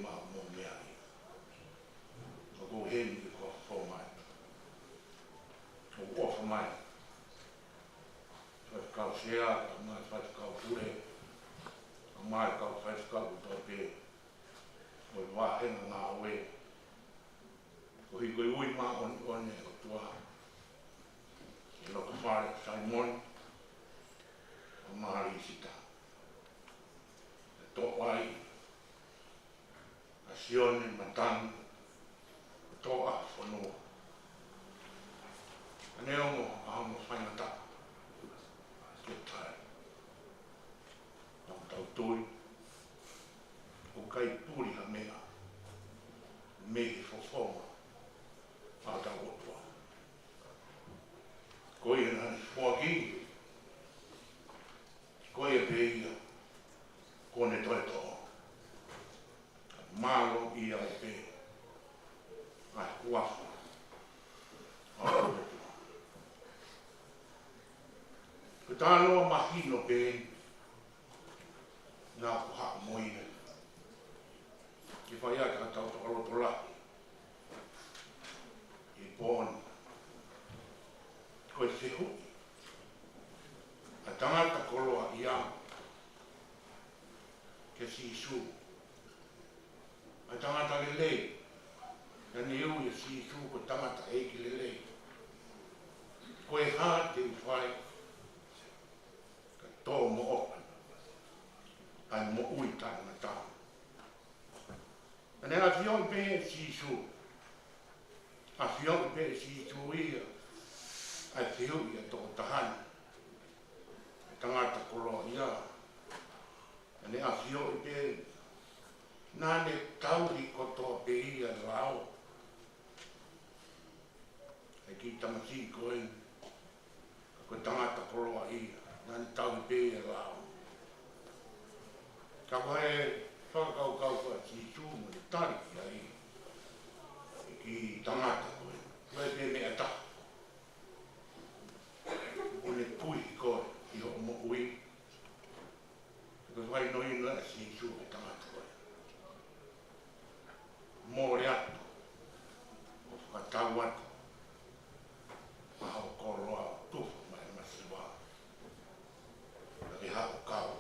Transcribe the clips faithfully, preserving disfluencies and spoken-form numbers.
Mau mou meaʻi. ʻOku ou ʻi heni ke u fofoa mai. ʻOku ou ʻofa mai. Faifekau Sea, kae ʻumaʻā e faifekau pule, kae ʻumaʻā e kau faifekau kotoa pē ʻo e vāhenga ngāue. Koeʻuhi ko e ui māʻoniʻoni ʻa e ʻOtua, ʻi he lotofale ʻo Saimone, ʻa Malisita. ʻE toʻo ai ʻa Sione Matani, toʻa fonua. Ka neongo ʻa hono faingataʻa, ke tali. Tau tau tui, ʻoku ʻikai puli ha meʻa mei he fofonga ʻa hotau ʻOtua. Ko ia naʻa ne foaki, ko ia pē ia kuo ne toe toʻo. Mālō ia pē ʻa e huafa ʻo e ʻOtua. Ko e talanoa mahino pē eni naʻa ku haʻu mo ia ke fai ʻaki haʻatau fakalotolahi ʻi he pō ni. Ko e fehuʻi ʻa e tangata koloaʻia kia Sīsū, ʻa e tangata lelei, naʻa ne ui ʻa Sīsū ko e tangataʻeiki lelei. Ko e hā te u fai kae tō moʻoku ʻa e moʻui taʻengata? Naʻa ne ʻafioʻi pē ʻe Sīsū, ʻafioʻi pē ʻe Sīsū ia ʻa e fehuʻi ʻa e tokotaha ni, ʻa e tangata koloaʻia. Naʻa ne ʻafioʻi pē, naʻa ne tauhi kotoa pē ia e lao ʻa e kiʻi tamasiʻi ko eni, ka ko e tangata koloaʻia, naʻa ne tauhi pē ia e lao. Ka ko e fakakaukau ko ē ʻa Sīsū mo ne tali ki ai e kiʻi tangata ko ē, ko e pē meʻa taha ʻoku ne kui koe ʻi hoʻo moʻui. Ko e fakahinohino ʻa Sīsū ki he tangata ko ē: Mole atu ʻo fakatau atu ʻa hoʻo koloa ʻo tufa mai e masiva, pea ke haʻu ʻo kau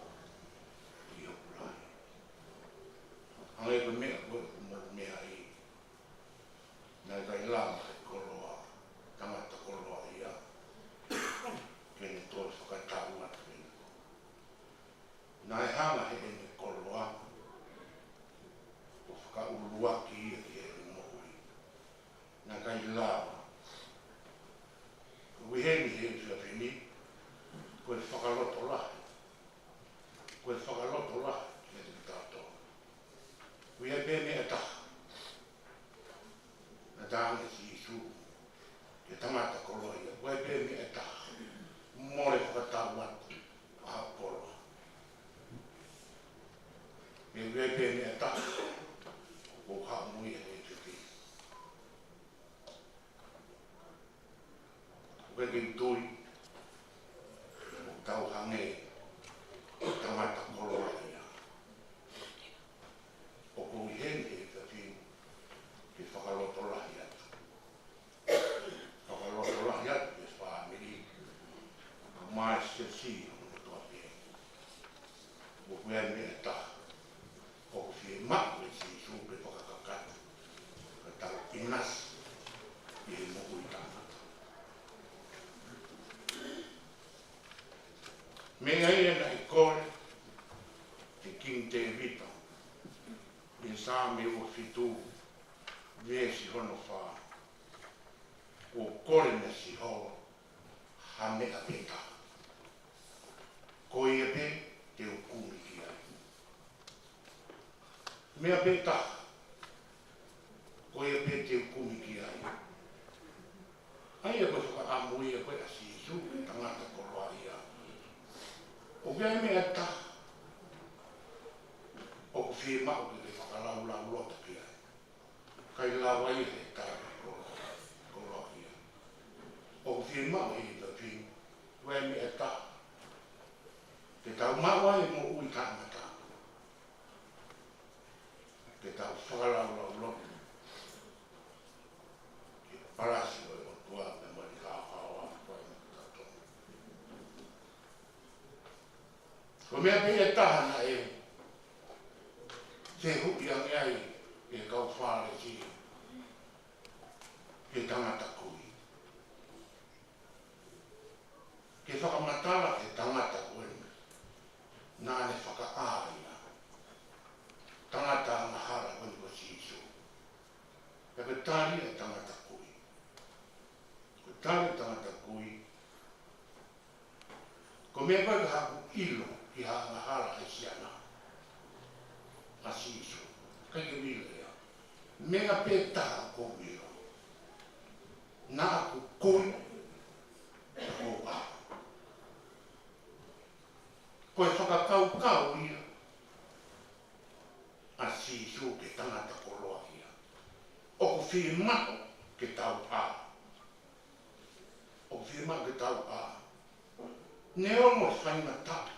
ʻi hoku lahi. Hangē ko e meʻa ko ē ʻoku mou meaʻi, naʻe ʻikai lava ʻe he koloa, tangata koloaʻia, ke ne toe fakatau atu eni. Naʻe hanga ʻe heʻene koloa ʻo fakaʻuluaki ia ki heʻene moʻui. Naʻe ʻikai lava. Ko e ʻuhi eni he efiafi ni, ko e fakalotolahi, ko e fakalotolahi kiate kitautolu. Ko ia pē meʻa taha naʻe talaange ʻe Sīsū ki he tangata koloaʻia, ko e pē meʻa taha, mole fakatau atu ʻa hoʻo koloa. Ko e pē meʻa taha ʻoku ou haʻu mo ia he efiafi ni. ʻOku ʻikai ke u tui ʻoku tau hangē ko e tangata koloaʻia. ʻOku ou ʻi heni he efiafi ni ke fakalotolahi atu. Fakalotolahi atu ki he fāmili, kae ʻumaʻā e siasi ʻo e motuʻa pē. ʻOku ʻi ai e meʻa taha ʻoku fiemaʻu ʻe Sīsū ke fakakakato, ka tau ʻinasi ʻi he moʻui taʻengata. Meʻa ia naʻe kole ʻe Kingi Tēvita ʻi he Saame ua fitu, veesi hono fā: Kuo u kole meia Sihova ha meʻa pē taha, ko ia pē te u kumi ki ai. Meʻa pē taha, ko ia pē te u kumi ki ai. ʻA ia ko e fakaʻamu ia ko ē ʻa Sīsū ki he tangata koloaʻia. ʻOku ʻi ai e meʻa taha ʻoku fiemaʻu ke ke fakalaulauloto ki ai. ʻIkai lava ia he tangata koloaʻia. ʻOku fiemaʻu he efiafi ni, ko e meʻa taha ke tau maʻu ai e moʻui taʻengata. ke tau fakalaulauloto ki he palasi ʻo e ʻOtua pea mo ʻene haohaoa ʻa e fai mo tato. Ko e meʻa pē ia ʻe taha naʻe fehuʻi ange ai ʻe he kau Fālesi ki he tangata kui. Ke fakamatala ki he tangata ko eni naʻa ne fakaʻā ia, tangata angahala ko eni ko Sīsū. Pea ko e tali ʻa e tangata kui. Ko e tali ʻa e tangata kui, ko e meʻa pē ʻoku ou ʻilo ki ha angahala ʻa e siana ʻa Sīsū. ʻIkai ke u ʻilo ia. Meʻa pē taha ʻoku ou ʻilo, naʻa ku kui, naʻa ku ʻā. Ko e fakakaukau ia ʻa Sīsū ki he tangata koloaʻia. ʻOku fiemaʻu ke tau ʻā. ʻOku fiemaʻu ke tau ʻā. Neongo e faingataʻa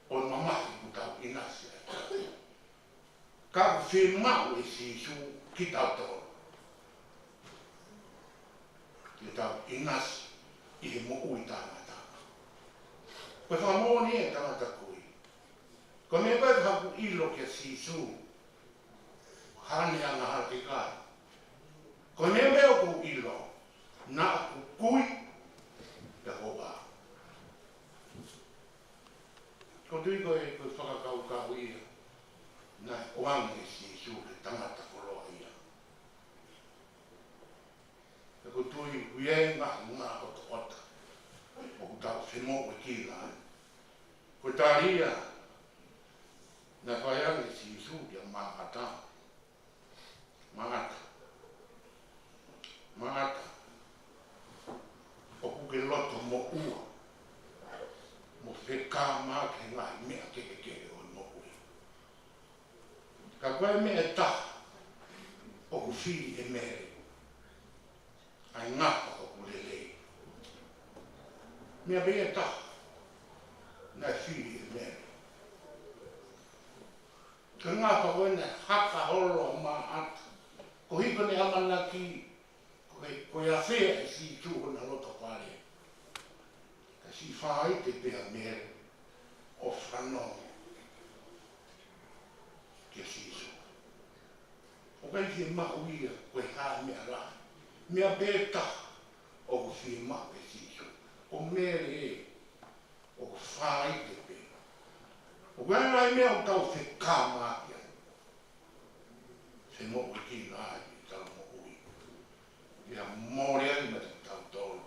ʻo e mamahi ʻoku tau ʻinasi ai, ka ʻoku fiemaʻu ʻe Sīsū kitautolu ke tau ʻinasi ʻi he moʻui taʻengata. Ko e fakamoʻoni ʻa e tangata kui. Ko e meʻa pē ʻoku ou ʻilo kia Sīsū, haʻane angahala, ʻikai. Ko e meʻa pē ʻoku ou ʻilo, naʻa ku kui, pea kuo u ʻā. ʻOku ou tui ko e, ko e fakakaukau ia naʻe ʻoange ʻe Sīsū ki he tangata koloaʻia. Pea ʻoku ou tui ʻoku ʻi ai e ngaahi meʻa ʻotaʻota ʻoku tau femoʻuekina ai. Ko e tali ia naʻe fai ange ʻe Sīsū kia Māʻata. Māʻata, Māʻata, ʻoku ke loto moʻua mo fekamaki he ngaahi meʻa kehekehe ʻo e moʻui. Ka ko e meʻa ʻe taha ʻoku fili ʻe Mele, ʻa e ngafa ʻoku lelei. Meʻa pē ia ʻe taha naʻe fili ʻe Mele. Ko e ngafa ko ē naʻe haka holo ʻa Māʻata koeʻuhi ko ʻene ʻamanaki ko e, ko e ʻafea ʻe Sīsū hona lotofale. Ka siʻi faʻite pē ʻa Mele ʻo fanongo kia Sīsū. ʻOku ʻikai fiemaʻu ia ko e hā e meʻa lahi. Meʻa pē taha ʻoku fiemaʻu ʻe Sīsū, ko Mele ē, ʻoku faʻite pē. ʻOku ʻi ai e ngaahi meʻa ʻoku tau fekamaki ai, femoʻuekina ai ʻetau moʻui. ʻIo, mole ai maʻa kitautolu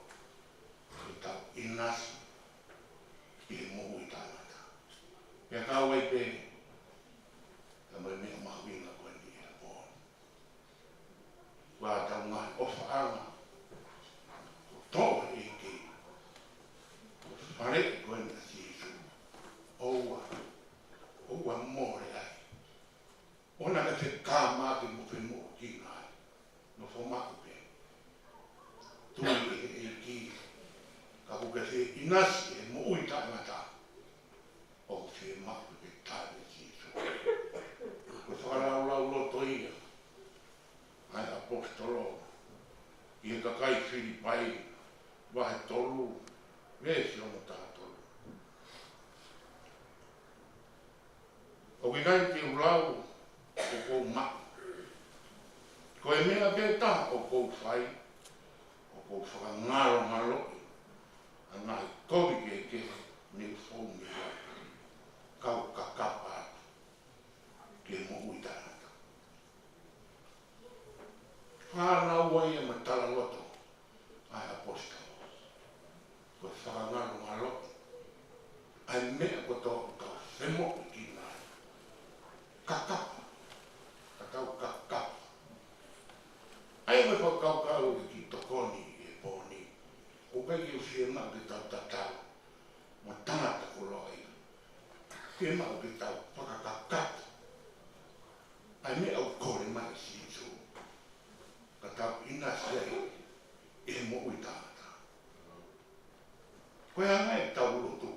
ke tau ʻinasi ʻi he moʻui taʻengata. Pea kau ai pē ʻa e meʻa mahuʻinga ko eni ʻi he pō ni. Ko ʻetau ngaahi ʻofaʻanga kuo toʻo ʻe he ʻEiki, ko e faleʻi ko eni ʻa Sīsū, ʻoua, ʻoua mole ai. ʻOua naʻa ke fekamaki mo femoʻuekina ai. Nofo maʻu pē. Tui ki he ʻEiki, ka ʻoku ke fie ʻinasi he moʻui taʻengata, ʻoku fiemaʻu ke ke tali ʻa Sīsū. Ko e fakalaulauloto ia ʻa e ʻaposetolo ki he kakai Filipai, vahe tolu, veesi hono taha tolu. ʻOku ʻikai te u lau ʻoku ou maʻu. Ko e meʻa pē taha ʻoku ou fai, ʻoku ou fakangalongaloʻi ʻa e ngaahi kovi kehekehe ne u fou mei ai, kau kakapa atu ki he moʻui taʻengata. Fānau ai ʻa e talaloto ʻa e ʻaposetolo. Ko e fakangalongaloʻi ʻa e meʻa kotoa ʻoku tau femoʻuekina ai. Kakapa. Ka tau kakapa. ʻA ia ko e fakakaukau ʻoku ou tokoni ʻi he pō ni. ʻOku ʻikai ke u fiemaʻu ke tau tatau mo e tangata koloaʻia. Fiemaʻu ke tau fakakakato ʻa e meʻa ʻoku kole mai ʻe Sīsū, ka tau ʻinasi ai ʻi he moʻui taʻengata. Ko e anga ia ʻetau lotu.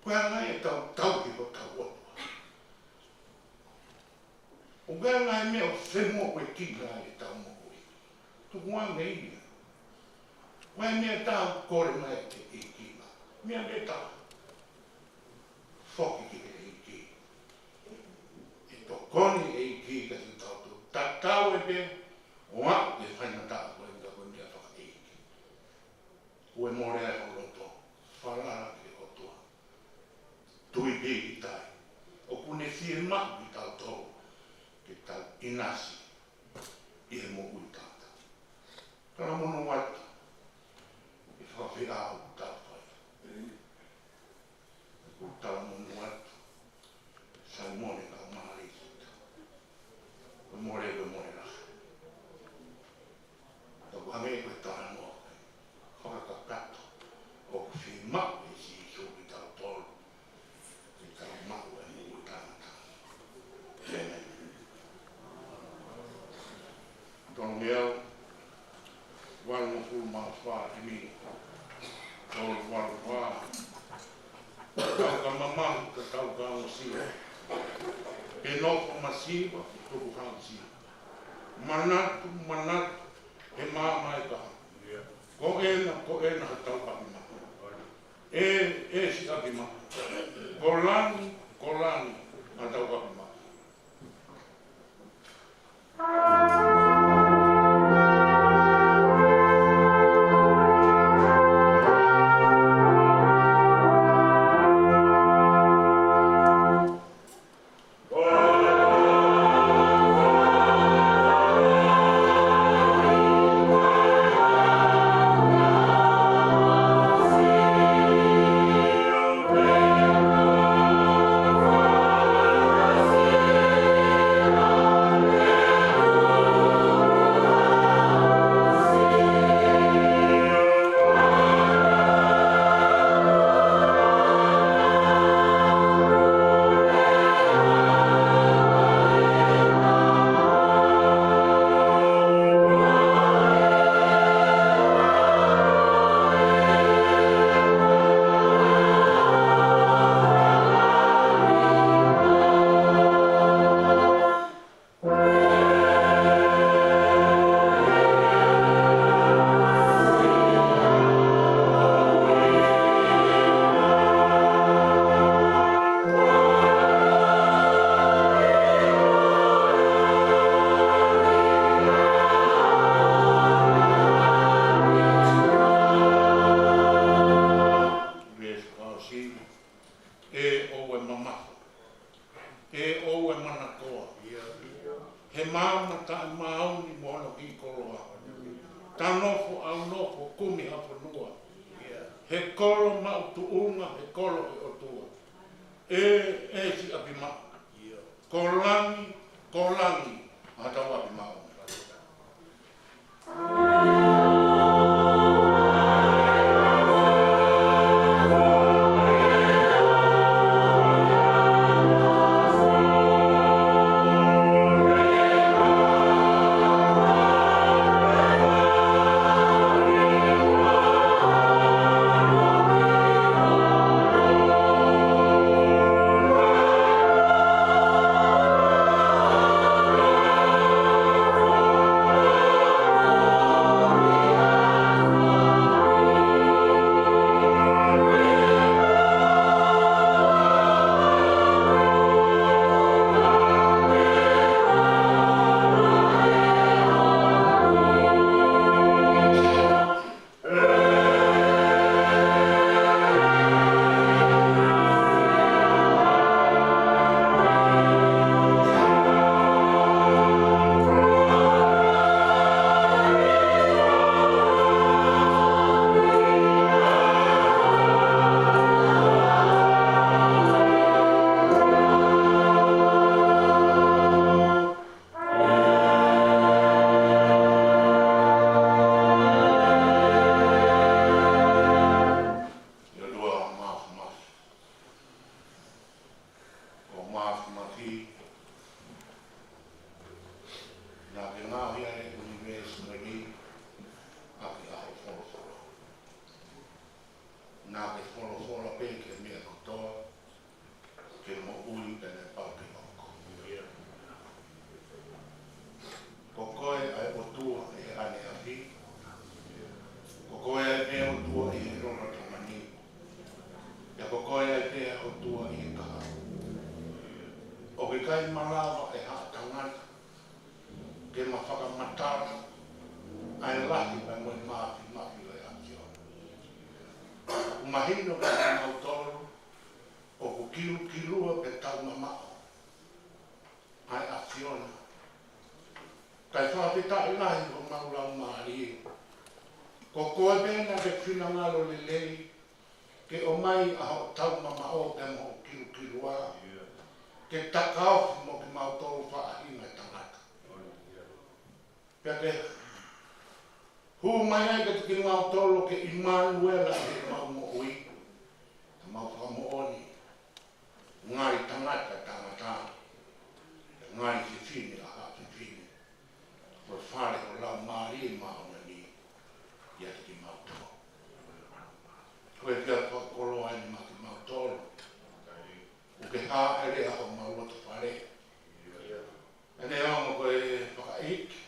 Ko e anga ia ʻetau tauhi hotau ʻOtua. ʻOku ʻi ai e ngaahi meʻa ʻoku femoʻuekina ai ʻetau moʻui. Tukuange ia. Ko e meʻa ʻoku tau kole mai ki he ʻEiki. Meʻa pē ʻe taha. Foki ki he ʻEiki. ʻE tokoni e ʻEiki kiate kitautolu. Tatau ai pē ʻo aʻu ki he faingataʻa ko eni ka ko e meʻa fakaʻeiki. Ko e mole ai ho loto. Falala ki he ʻOtua. Tui pīkitai. ʻOku ne fiemaʻu kitautolu ke tau ʻinasi ʻi he moʻui taʻengata. Talamonū atu ʻi he fakafeʻao ʻoku tau fai. ʻOku talamonū atu Saimone Kaumālie. Ko e mole, ko e mole lahi. Ka ʻoku hangē ko e talanoa ko ē fakakakato, ʻoku fiemaʻu ʻe Sīsū kitautolu ke tau maʻu e moʻui taʻengata. ʻĒmeni. Tolungeau valungofulu mā fā, ʻi he tolu valu fā. Tau ka mamahi, ka tau ka ongosia. Ke nofo masiva, ke tukuhau siva. Manatu, manatu, he maama ʻe taha. Ko ena, ko ena haʻatau ʻapi maʻu. ʻE, ʻe siʻaki maʻu. Ko langi, ko langi haʻatau ʻapi maʻu. ʻE ʻoua ʻe mamafa. ʻE ʻoua ʻe manakoa. He maama taʻemaʻa ni mo hono kiʻi koloa. Ta nofo ʻo nofo kumi ha fonua. He kolo maʻu tuʻunga, he kolo ʻo e ʻOtua. ʻE, ʻe siʻaki maʻu. Ko langi, ko langi haʻatau ʻapi maʻu. ʻIo, ʻOtua Māfimafi. ʻOku māfimafi. Naʻa ke ngaohi ʻa e ʻunivēsi ko eni ʻaki ho folofola. Naʻa ke folofola pē ki he meʻa kotoa, ke moʻui pea naʻe pau ke hoko. ʻIkai malava ʻe ha tangata ke ma fakamatala ʻa e lahi pea mo e māfimafi ʻo e ʻAfiona. ʻOku mahino kiate kimautolu ʻoku kilukilua pea taumamaʻo ʻa e ʻAfiona. Kae fakafetaʻi lahi homau laumālie. Ko koe pē naʻa ke finangalo lelei ke ʻomai ʻa hoʻo taumamaʻo pea mo hoʻo kilukilua ke takaofi mo kimautolu faʻahinga ʻo e tangata. Pea ke hū mai ai kiate kimautolu ko e ʻImanuela ʻi heʻemau moʻui. Ka mau fakamoʻoni, ngali tangata ʻa tangata, ngali fefine ʻa ha fefine. Ko e fale ʻo e Laumālie Māʻoniʻoni ʻiate kimautolu. Ko e fie fakakoloa eni maʻa kimautolu. ʻOku ke hāʻele ʻi homau loto fale. ʻEne ongo ko e fakaʻeiki.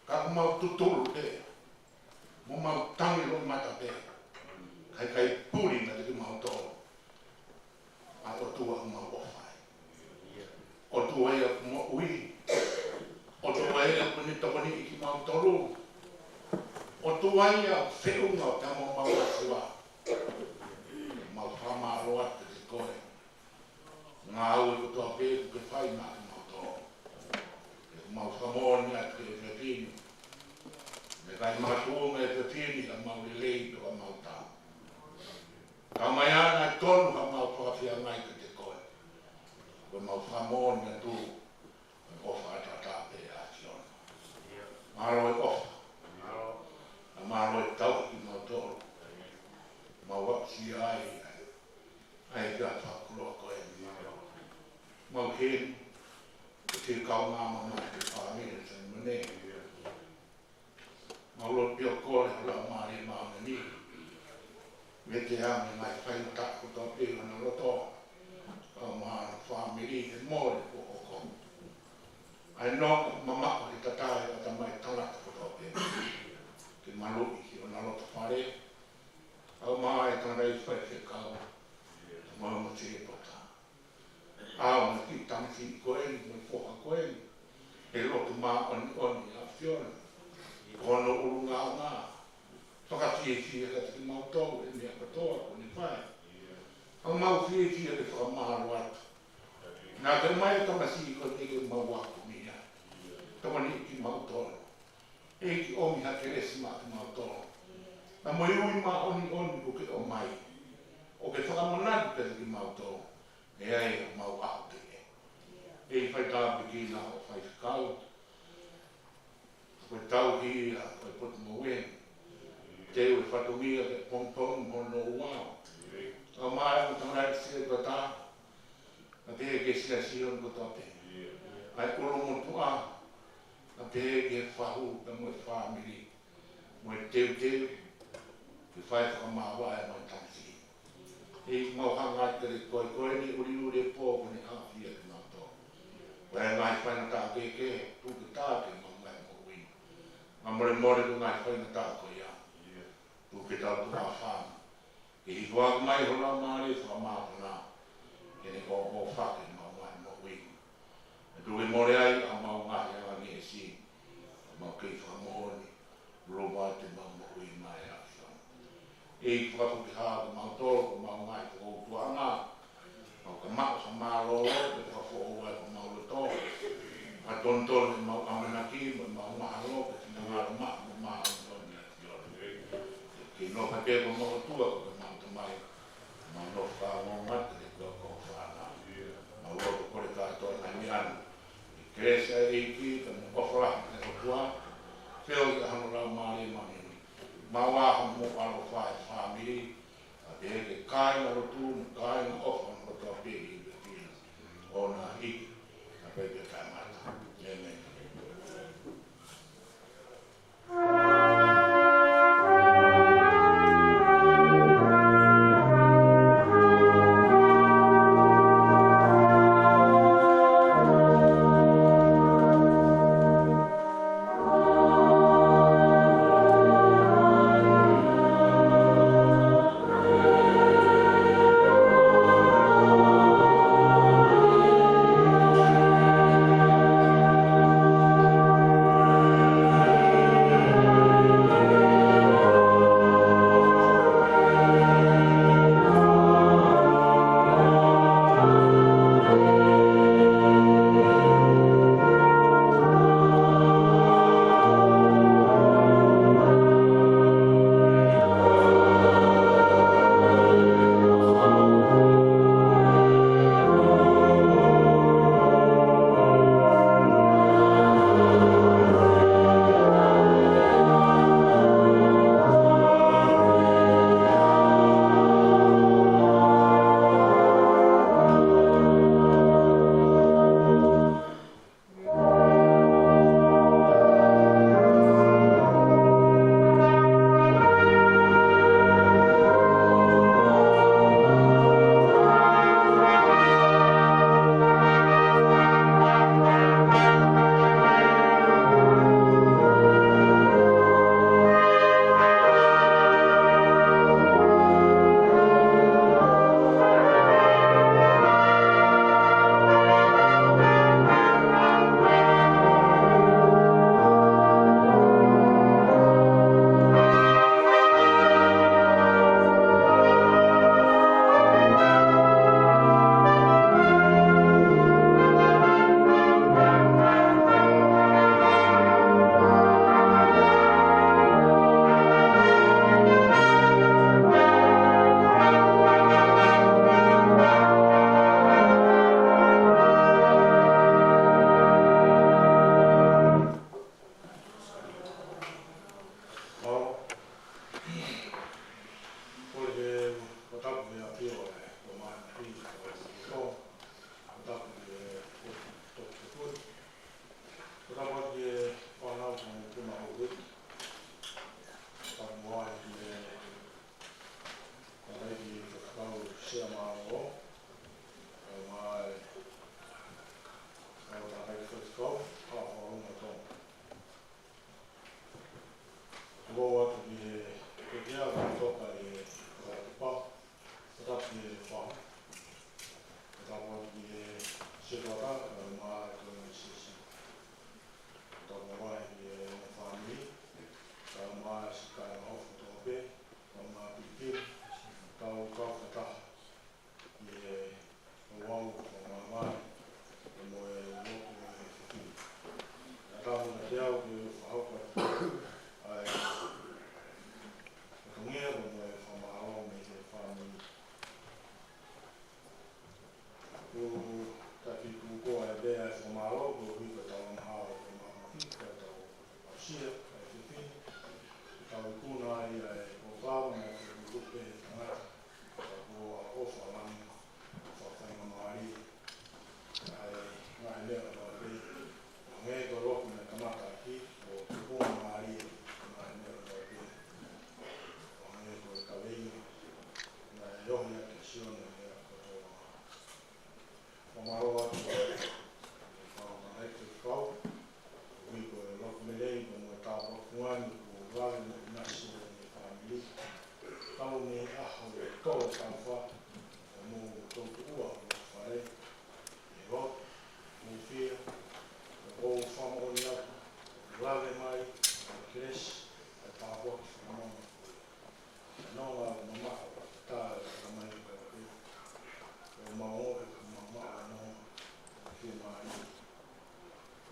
Ka ʻoku mau tutulu pē, mo mau tangi loʻimata pē, kae ʻikai puli meiate kimautolu ʻa e ʻOtua ʻoku mau ʻofa ai. ʻOtua ia ʻoku moʻui. ʻOtua ia ʻoku ne tokoniʻi kimautolu. ʻOtua ia ʻoku feʻunga pea mo homau ʻOtua. Mau fakamālō atu kiate koe. Ngāue kotoa pē ʻoku ke fai maʻa kimautolu. Mau fakamoʻoni atu ki he efiafi ni. Naʻe ʻikai makatuʻunga e efiafi ni ki heʻemau lelei pe ko homau tā. Ka ʻomai ʻa e tonu ʻa homau fakafeangai kiate koe. Ko ʻemau fakamoʻoni atu, ko e ʻofa ʻataʻatā pē ʻa e ʻAfiona. Mālō e ʻofa. Pea mālō e tauhi kimautolu. Mau aʻusia ai ʻa e, ʻa e fie fakakoloa ko eni. Mau heni, ko e kaungā māmani ʻo e fāmili Saimone. Mau lotu pē ʻo kole ho Laumālie Māʻoniʻoni ke vete ange e ngaahi faingataʻa kotoa pē ʻi hona loto, pea mo hona fāmili he mole kuo hoko. ʻA e nonga mamaʻo he tatae ʻa e ʻatamai tangata kotoa pē ke maluʻi ʻi hona loto fale. Pea mo e tangataʻeiki faifekau, pea mo e ongo sētuata. ʻA e ongo kiʻi tamasiʻi ko eni, mo e foha ko eni, he lotu māʻoniʻoni ʻa e ʻAfiona. Ko hono ʻulungaanga, fakafiefia kiate kimautolu he meʻa kotoa kuo ne fai. Pea mau fiefia ke fakamālō atu. Naʻa ke ʻomai e tamasiʻi ko eni ke mau ako mei ai. Tokoniʻi kimautolu. ʻEiki, ʻomi ha kelesi maʻa kimautolu. Pea mo e ui māʻoniʻoni ʻoku ke ʻomai, ʻo ke fakamanatu kiate kimautolu, ʻe ʻi ai ʻemau ʻaho kehe. ʻEiki, fai tāpuekina hoʻo faifekau. Ko e tauhi ia ʻo e potungāue. Teu e fatongia ke pongipongi mo hono ua. Pea mo e ongo tangataʻeiki sētuata, pea pehē ki he siasi ʻo e ʻaho kotoa pē. ʻA e ʻulumotuʻa, pea pehē ki he fahu, pea mo e fāmili, mo e teuteu ke fai fakamāvae mo e tamasiʻi. ʻEiki, mau hanga atu kiate koe, ko eni e ʻuliʻuli e pō kuo ne ʻafio kiate kimautolu. Ko e ngaahi faingataʻa kehekehe, tuku ke tā ke mau ngaahi moʻui. Pea molemole ko e ngaahi faingataʻa ko ia, tuku ke tau tuʻa fānau. Ke hifo hake mai ho Laumālie Fakamāfana ke ne ʻoʻofaki ʻemau ngaahi moʻui. Ke tuku ke mole ai ʻa ʻemau ngaahi angaʻofa, ʻemau kei fakamoʻoni, lova ʻemau moʻui mai ʻa e ʻAfiona. ʻEiki, fakafoki hao kimautolu, ko ʻemau ngaahi fokoutuʻanga, mau ka maʻu ha mālōlō, ke fakafoʻou ai homau loto. Ka tonutonu ʻemau ʻamanaki, mo ʻemau mahalo, ke finangalo maʻa mo māʻoniʻoni ʻa e ʻAfiona. Ke nofo pē ko homau ʻOtua, ko homau Tamai, mau nofo fakaongoongo atu,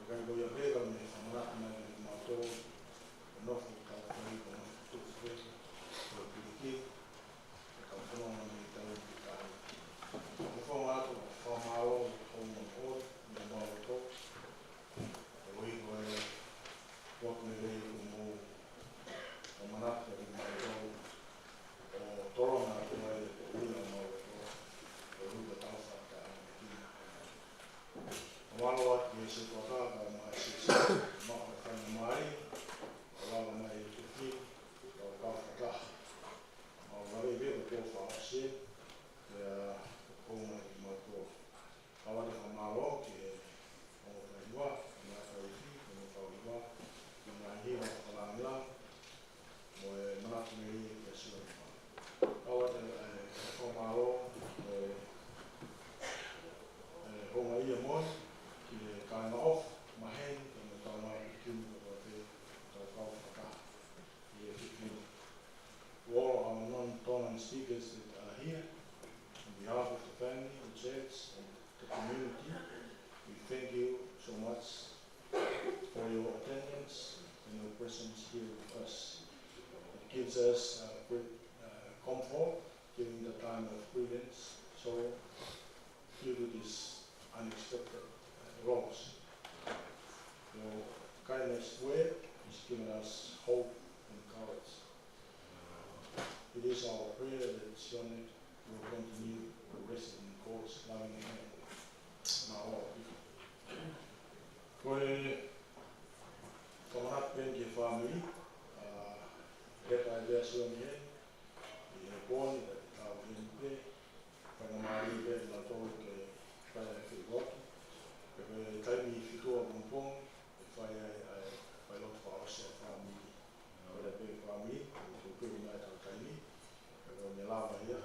Kae ko ia pē ka me fakamana mai kiate kimautolu, ʻa e nofo tau fai, ko e nofo tuʻu pē, ko e piliki, ʻa e kau fononga mei taimi ki taimi. Ko e fononga atu, fakamālō, hounga ʻoku, mei mautolu, ʻo i ko e, ʻoku lelei ʻoku mou fakamana kiate kimautolu, ʻo tolonga atu ai, ʻo ui ʻa mautolu, ʻo ui ko tau fakataha ki Mālō atu ki he setuata ka mai sisi, ma o fana mai, ʻo lava mai e tuki, ʻo kau fakataha. ʻO lave i veva tō fāʻosi, pea ʻo mai ki mātou. Kau atu fakamālō ki he ongo faiva, ngaahi faifi, ongo faiva, ngaahi hiva fakalāngilangi, mo e manatu mei he kia sila. Kau atu e fakamālō, e, e, hounga ia mo e, ki he kāinga ʻofa, maheni, ki he tau ngāue ki mui ko e kau fakataha. Ia ki mui. To all our non-Tongan speakers that are here, on behalf of the family, the church, and the community, we thank you so much for your attendance and your presence here with us. It gives us, uh, great, uh, comfort during the time of grievance, sorrow, due to this unexpected, uh, loss. Your kindness word is giving us hope and courage. It is our prayer that Sione will continue to rest in God's loving hand. Mālō. Ko e fakamana pē ki he fāmili, ʻa, he pea pea Sione he, ʻi he pō ni, ʻa e tau heni pē, fakamālō pē, mātou ke fai e feʻiloaki. Pea ko e taimi fitu ʻapongipongi, ʻe fai ai, ʻa e, fai lotu fakaʻosi ʻa e fāmili. Ko e pē fāmili, ko e pē mai tau taimi, pea ko e lava ia,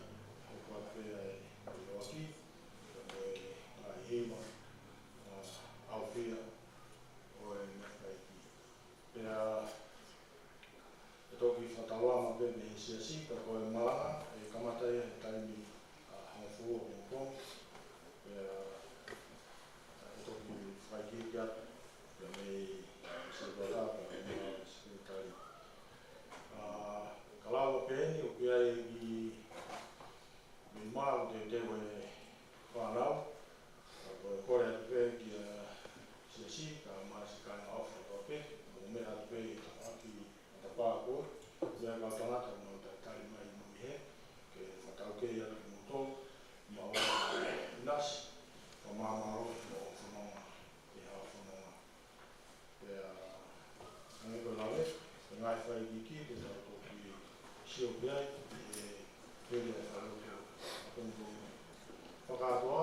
ʻo kau pē ai, ʻo ki, pea ko e ngaahi hiva, ʻa, ʻaufia, ʻo e ngaahi fai ki. Pea, ʻe toki fakatauange pē mei he siasi, ka ko e malanga, ʻe kamata ia he taimi, ʻa, hongofulu ʻapongipongi. Pea, ʻe toki fakaʻikiki atu, pea mei, ʻa, setuata, pea mei, ʻa, sekelitali. ʻA, ka lava pē eni, ʻoku ʻi ai e kiʻi meimei teuteu e fānau, ka ko e kole atu pē kia siasi, ka mai siʻi kāinga ʻofa kotoa pē, mou meʻa atu pē ʻi he tafaʻaki matapā ko ē, ʻi he kau tangata ʻoku nau talitali mai mui he, ke fakataukei atu kimoutolu, mo e ʻinasi, fakamālō mo e fononga, ʻi he fononga. Pea, hangē ko e lave, ko e ngaahi fakaʻikiki, ke tau toki sio ki ai, ʻi he, he ʻi he fai lotu, ʻapongipongi. Fakakātoa,